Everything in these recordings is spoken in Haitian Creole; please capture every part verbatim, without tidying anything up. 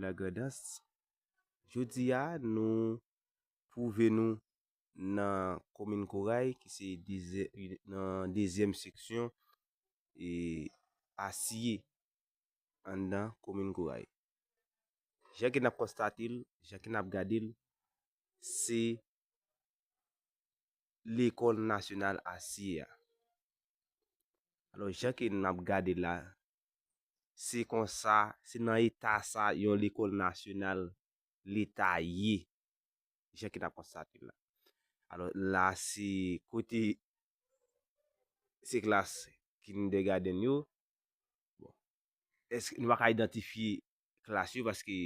Lagrandans. Jodi a, nou twouve nou nan komin Koray, ki se dezye-, nan dezyèm seksyon e Asiye, anndan komin Koray. Jan ke n ap konstate l, jan ke n ap gade l, se lekòl nasyonal Asiye a. Alò, jan ke n ap gade la, se konsa, se nan eta sa yon lekòl nasyonal Leta ye, jan ke n ap konstate l la. Alò, la, se kote, se klas kindergarten yo. Bon, èske nou pa ka idantifye klas yo paske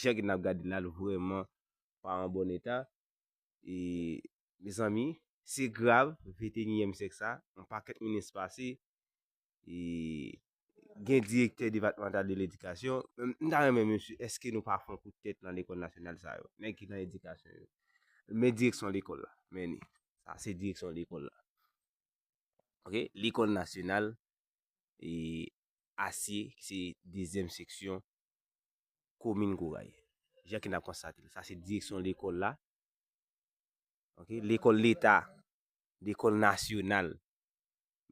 jan ke n ap gade la, l vrèman pa an bon eta. E, mezanmi, se grav, venteyinyèm syèk sa, yon pakèt minis pase, e, gen direktè depatmantal de ledikasyon. M, m ta renmen, mesye, èske nou pa fè yon kout tèt nan lekòl nasyonal sa yo? Nèg ki nan edikasyon yo. Men direksyon lekòl la, men li. Sa, se direksyon lekòl la. Ok? Lekòl nasyonal, e, Asiye, ki se dezyèm seksyon komin Koray. Jan ke n ap konstate l. Sa se direksyon lekòl la. Ok? Lekòl Leta, lekòl nasyonal.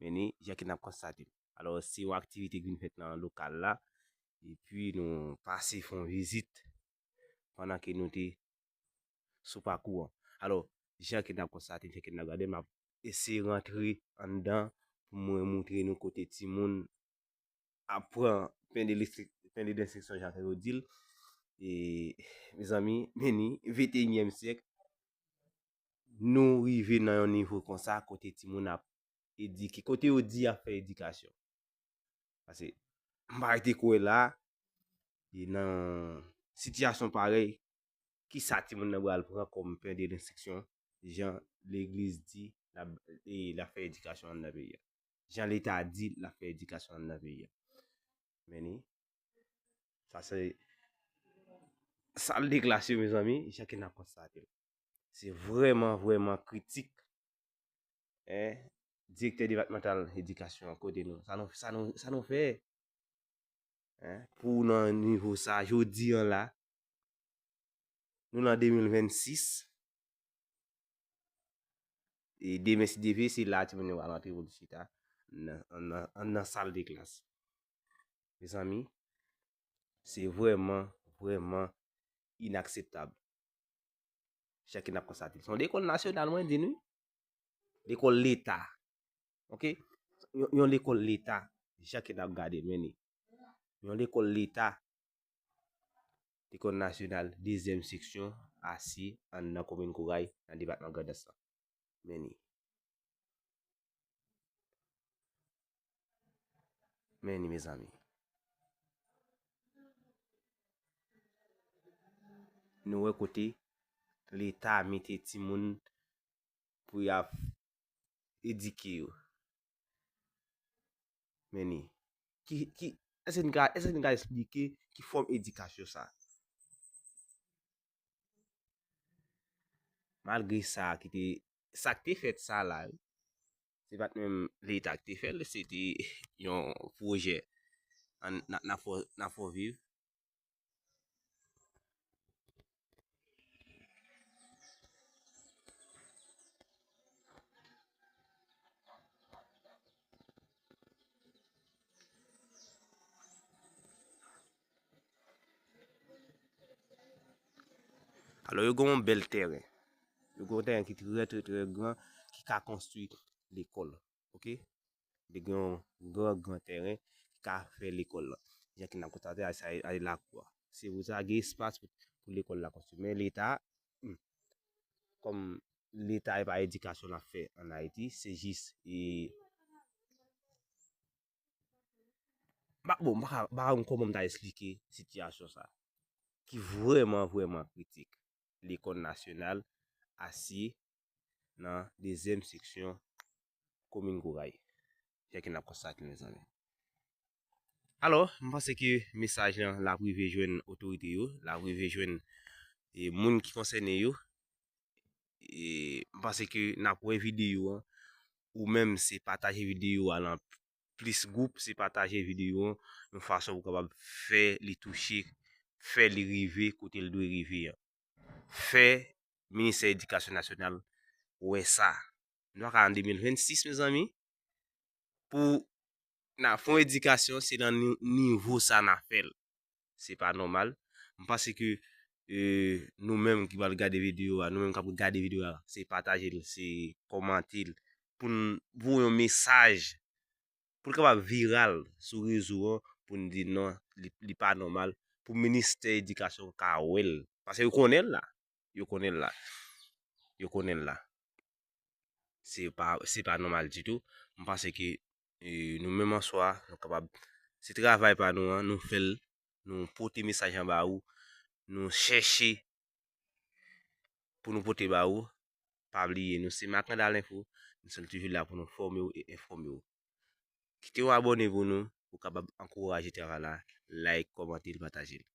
Men ni, jan ke n ap konstate l. Alò, se yon aktivite ki vin fèt nan lokal la. Epi nou pase fè yon vizit pandan ke nou te sou pakou an. Alò, jan ke n ap konstate, jan ke n ap gade, m ap eseye rantre anndan pou mwen montre nou kote timoun ap pran pen de lestri-, pen de lenstriksyon, jan ke yo di l. E, mezanmi, men ni, venteyinyèm syèk, nou rive nan yon nivo konsa, kote timoun ap edike, kote yo di y ap fè edikasyon. Paske, m pa rete kwè la, e nan yon sitiyasyon parèy, kisa timoun nan pral pran kòm pen de lenstriksyon, jan legliz di l ap, e l ap fè edikasyon anndan peyi a? Jan Leta di l ap fè edikasyon anndan peyi a? Men ni, sa se sal de klas yo, mezanmi, jan ke n ap konstate l. Se vrèman, vrèman kritik. Hein? Direktè depatmantal edikasyon an, kote nou? Sa nou, sa nou, sa nou fè? Hein? Pou nan nivo sa, jodi an la, nou nan de mil vennsis. E demen, si Dye vle, se la timoun yo pral antre pou l chita nan, nan, nan, nan sal de klas. Mezanmi, se vrèman, vrèman inakseptab. Jan ke n ap konstate l. Se yon lekòl nasyonal, mwen di nou. Lekòl Leta. Ok? Yon, yon lekòl Leta. Jan ke n ap gade l, men ni. Yon lekòl Leta. Lekòl nasyonal, dezyèm seksyon, Asiye, anndan komin Koray, nan depatman Grandans lan. Men ni. Men ni, mezanmi. Nou wè kote Leta mete timoun pou y ap edike yo. Men ni. Ki, ki, èske n ka, èske n ka esplike ki fòm edikasyon sa? Malgre sa ki te, sa ki te fèt sa la, wi, se pa t menm Leta ki te fè l, se te yon pwojè. Ann, n a, n a fè w, n a fè w viv. Alò, yo gen yon bèl tèren. Yo gen yon tèren ki trè, trè, trè gran, ki ka konstwi lekòl. Ok? Li gen yon gran, gran tèren ki ka fè lekòl lan. Jan ke n ap konstate, a, sa, a, lakou a. Se pou sa, gen espas pou, pou lekòl la konstwi. Men Leta, hmm, kòm Leta e pa edikasyon l ap fè ann Ayiti, se jis, e, m pa, bon, m pa ka, m pa konn kòman m ta esplike sitiyasyon sa, ki vrèman, vrèman kritik. Lekòl nasyonal Asiye nan dezyèm seksyon komin Koray. Jan ke n ap konstate, mezanmi. Alò, m panse ke mesaj lan l ap rive jwenn otorite yo, l ap rive jwenn, e, moun ki konsène yo. E, m panse ke n ap wè videyo an, ou menm se pataje videyo a lan plis gwoup, se pataje videyo an yon fason pou kapab fè li touche, fè li rive kote l dwe rive an. Fè Ministè Edikasyon Nasyonal wè sa. Nou pa ka an de mil vennsis, mezanmi, pou n ap fè yon edikasyon, se nan ni- nivo sa n ap fè l. Se pa nòmal. M panse ke e, nou menm ki pral gade videyo a, nou menm k ap gade videyo a, se pataje l, se kòmante l, pou n voye yon mesaj, pou l kapab viral sou rezo an, pou n di non, li, li pa nòmal, pou Ministè Edikasyon ka wè l. Paske yo konnen l la. Yo konnen l la. Yo konnen l la. Se pa, se pa nòmal ditou. M panse ke e, nou menm an swa, nou kapab, se travay pa nou an, nou fè l, nou pote mesaj an ba ou, nou chèche pou nou pote ba ou. Pa bliye, nou se Makanda Lenfo, nou se toujou la pou nou fòme w e enfòme w. Kite yon abòne pou nou, pou kapab ankouraje travay la, like, kòmante l, pataje l.